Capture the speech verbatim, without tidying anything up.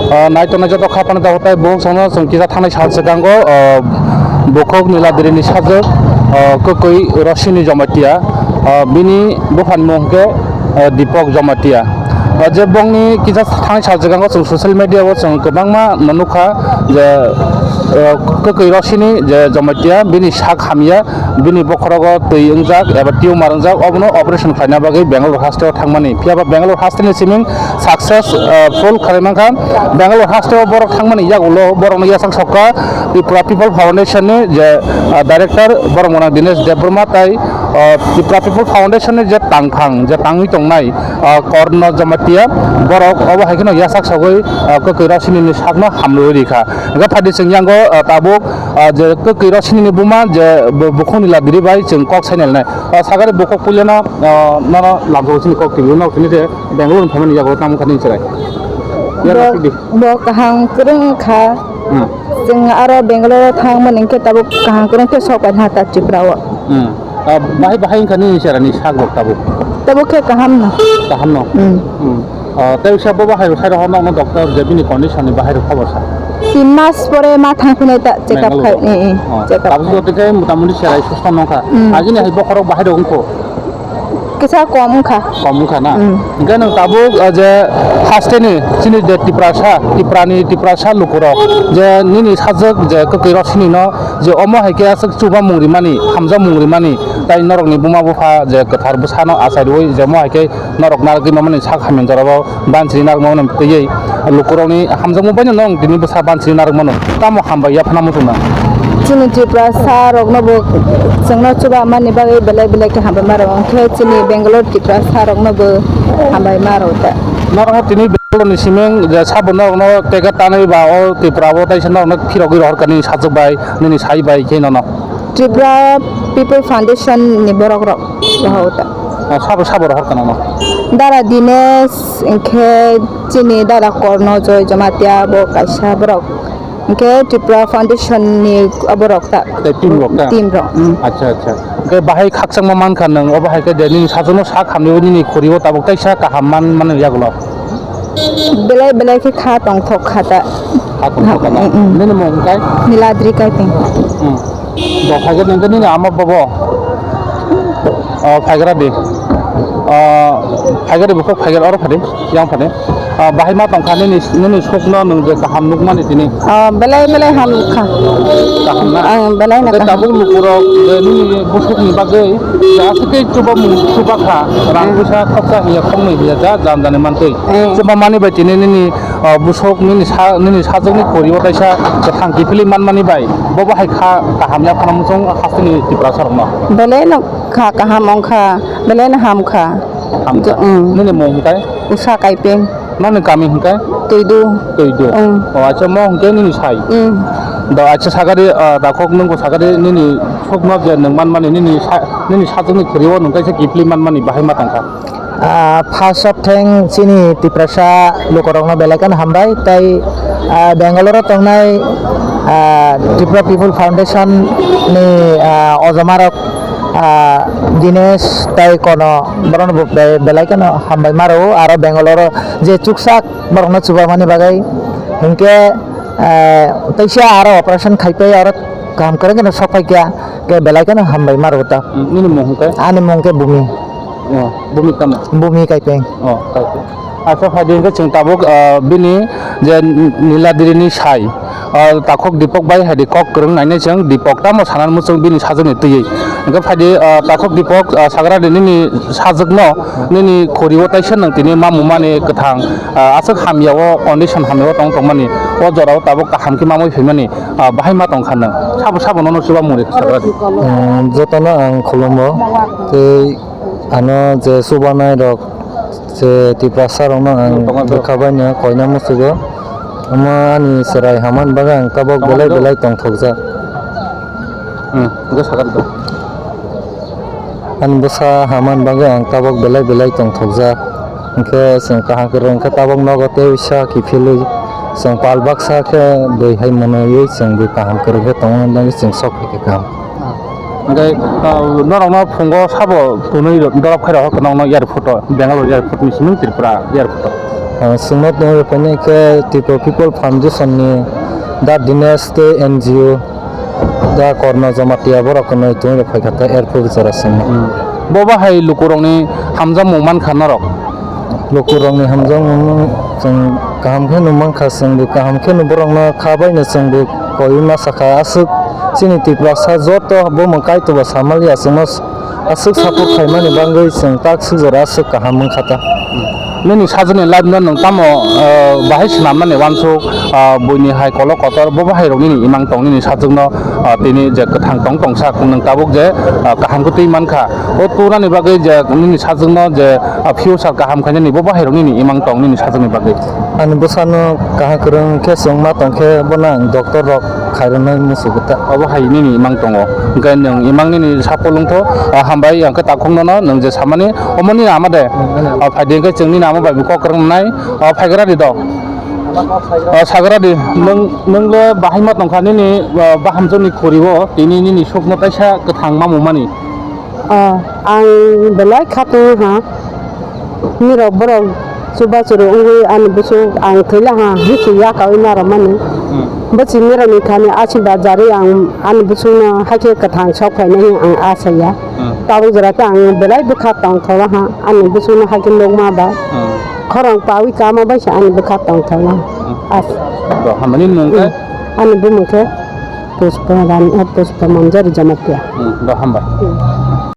Ah, naitongnai joto khapano tabuk tai bukhuk songno chwng kisa thangnai sal swkango, ah, bukhuk Niladri ni sajwk, ah, kwkwi Rosini Jamatia, ah, bini buphani mung hwnkhe, ah, Deepak Jamatia. Ah, je bongni kisa thangnai sal swkango chwng social media o chwng kwbangma no nukha je, ah, kwkwi Rosini je Jamatia bini sak hamya, bini bokhorogo twi wngjak eba tumor wngjak, obono operation khlaina bagwi Bangalore hospital o thangmani. Phiya ba Bangalore hospital ni siming success, ah, full khlai mankha. Bangalore hospital o borok thangmani yagulo borokno yasak sokha Tripura People Foundation ni je, ah, director borok mwnang Dinesh Debbarma tai, ah, Tripura People Foundation ni je tangphang je tangwi tongnai, ah, Korno Jamatia borok obo hai kheno yasak sogwi, ah, kwkwi Rosini ni sakno hamrwi rikha. Hwnkhe phaidi chwng yango, ah, tabuk, ah, je kwkwi Rosini ni buma je bu-, bukhuk Niladri bai chwng kok sai nailnai. Ah, sagari bukhuk puilano, ah, nono lamjao chini kok twiwi no chini je Bangalore ni phaimani yago tamo kha nini chwrai. Yar Bo, aswk di. Bo kaham kwrwng kha. Hmm. Chwng aro Bangalore o thangmani hwnkhe tabuk kaham kwrwng khe sok painha ta Tripura o. Hmm. Ah, bahai bahai wngkha nini chwrai ni sak rok tabuk. Tabuk khe kaham no. Kaham no. Hmm. Hmm. Ah, tei wngsa bo bahai rok khai rok no doctor je bini condition ni bahai rok khobor sa. Tin mas pore ma thang phunai ta check up khai. Bangalore. Eh, eh, oh, check up tabuk khai. Joto khe mota moti chwrai susto nongkha. Hmm. Agini hai bokhorok bahai rok wngkho. Kisa kom wngkha. Kom wngkha na? Mm. Hingke nwng tabuk, ah, je haste ni chini je Tiprasa, Tiprani Tiprasa lukurok je nini sajwk je kwkwi Rosini no je omo hai khe aswk chubamung rimani, hamjakmung rimani, tai norokni buma bupha je kwthar bwsano achai rwui je omo hai khe norok narwgwi mamani sak hamya jorao bansiri narwkmano twiwi lukurokni hamjakmung baino norok tini bwsa bansiri narwkmano tamo hambai yaphana muchungma. Chini Tiprasa rokno bo chwngno chuba mani bagwi belai belai khe hambai ma rwo, hwnkhe chini Bangalore Tiprasa rokno bo hambai ma rwo ta. Norok tini Bangalore ni siming je sabo norokno teka tanwi ba o Tripura o taisa norokno phirogwi rohor kani sajwk bai nini sai bai khe nono. Tripura People Foundation ni borok rok rohor ta. Ah, sabo sabo rohor kha nono? Dara Dinesh, hwnkhe chini dada Korno Joy Jamatia bo kaisa borok. Hwnkhe Tripura Foundation ni borok ta. Tei team rok ta? Team rok, mm. Acha, acha. Hwnkhe bahai khakchangma mankha nwng, obo hai khe je nini sajwkno sak hamwi nini khuri o tabuk taisa kaham man, man yagulo. Belai belai khe kha tongthok kha ta. Kha tongthok kha na? Mm, mm. Nini mung hwnkhe? Niladri Kaipeng. Mm. Bo phaikhe nini ama bobo? O, phaigra di. O, phaigra di, bukhuk phaigra, oro phadi, yang phadi. O, bahai ma tongkha nini, nini sukno nwng je kaham nukmani tini? O, belai belai ham kha. Kaham na? Ang belai na kaham. Tabuk lukurok je nini busukni bagwi je aswk khe chubamung chuba kha, rang puisa khoksa hiya khoknwi hiya ja jan jani mantwi. Mm. Chuba mani bai tini nini, o, busuk nini sa, nini sajwkni khuri o kaisa kwthang kiphilwi manmani bai, bobo hai kha kaham yaphano muchung hasteni Tiprasa rokno. Belai no kha kaham wngkha, belai no ham kha. Ham kha. Mm. Nini mung hwnkhe? Usha Kaipeng. Noni kami hwnkhe? Tuidu. Tuidu. Mm. O, acha, mo hwnkhe nini sai? Mm. Do, acha, sagari, ah, takhuk nungbo sagari nini sukno je nwng manmani nini sa-, nini sajwkni khuri o nwng kaisa kiphilwi manmani bahai ma tongkha. Ah, first of thing, chini Tiprasa lukurokno belai kheno hambai, tei, ah, Bangalore o tongnai, ah, Tripura People Foundation ni, ah, ojomarok, ah, Dinesh tei Kono, borokno bo be-, belai kheno hambai ma rwo, aro Bangalore o je chuksak borokno chubamani bagwi, hinkhe, ah, teisa aro operation khaipai aro kaham kwrwng kheno sok phaikha, khe belai kheno hambai ma rwo ta. Nini mung hwnkhe? Ani mung khe Bumi. Oh, Bumi tamo? Bumi Kaipeng. Oh, Kaipeng. Acha, phaidi hwnkhe chwng tabuk, ah, bini je Niladri ni sai, ah, takhuk Deepak bai haidi kok kwrwng nainai chwng, Deepak tamo sanani muchung bini sajwkni twiwi. Hwnkhe phaidi, ah, takhuk Deepak, ah, sagra di nini sajwkno, nini khuri o taisa nwng tini mamung mani kwthang, ah, aswk hamya o condition hamya o tong tongmani, o jora o tabuk kaham khe mamwi phaimani, ah, bahai ma tongkha nwng. Sabo sabo nono chuba mung rikha sagra di. Hmm, jotono ang khulumo. Tei Ano je chubanai rok, je Tiprasa rokno ang bwkha bai no koina muchugo. Omo ani chwrai hamani bagwi ang tabok belai belai tongthokjak. Hmm, hwnkhe sakha di. Ani bwsa hamani bagwi ang tabok belai belai tongthokjak. Hwnkhe chwng kaham kwrwng khe tabok nogo tei uisa kiphilwi chwng pal baksa khe bwi hai mwnwiwi chwng bwi kaham kwrwng khe tongna bagwi chwng sok phaikha kaham. Hwnkhe, ah, norokno phungo sabo tonwi dorop khairok nokno airport o, Bangalore airport ni simi Tripura airport o. Ah, chwngno tongwi rwphainai khe Tripura People Foundation ni Da Dinesh tei N G O Da Korna Jamatia borok kwnwi tongwi rwphai kha ta airport jora chwngno. Hmm. Bo bahai lukurokni hamjakmung mankha norok? Lukurokni hamjakmung chwng kaham kheno mankha, chwngbo kaham kheno borokno kha baino chwngbo koi ma sakha, aswk chini Tiprasa joto bumung Kaitor bo samaliya chwngno Aswk support khaimani bagwi chwng tak swk jora aswk kaham wngkha ta. Nini sajwkni life no nwng tamo, ah, bahai swnammani uansuk, ah, buini hai kolok kotor bo bahairok nini imang tong nini sajwkno, ah, tini je kwthang tong tongsa nwng tabuk je, ah, kaham kwtwi mankha. O turani bagwi je nini sajwkno je, ah, future kaham khainani bo bahairok nini imang tong nini sajwkni bagwi. Ani bwsano kaham kwrwng khe chwng ma tong khe bono ang doctor rok khairoknai muchugwi ta. Obo hai nini imang tongo. Hwnkhe nwng imang nini sapo lungtho, ah, hambai, hwnkhe takhuk nono nwng je samani omo nini ama de. Hmm, ano. Ah, phaidi hwnkhe chwng nini ama bai bo kok kwrwngnai. Ah, phaigra di do. Ah, sagra di. Nwng, nwng le bahai ma tongkha nini, ah, bahamjwkni khuri o tini nini sukno taisa kwthang ma mumani. Ah, ang belai kha tongo ha. Nirok borok chubachu rok wngwi ani bwswk ang thwila ha, hichi yakaui narwkmani. Hmm. Bwchwi nirokni thani asiba jarwi ang ani bwswkno hakhe kwthang sok phainai hwnwi ang asa ya. Hmm. Tabuk jora khe ang belai bwkha tongthok ha, ani bwswkno hakhe nukma bai. Hmm. Khorang paui kama bai se ani bwkha tongthok ha. Hmm. As. Do, hamani mung khe? Hmm. Ani bumung khe Pushpa Rani, eh, Pushpa Manjari Jamatia. Hmm, do, hambai. Hmm.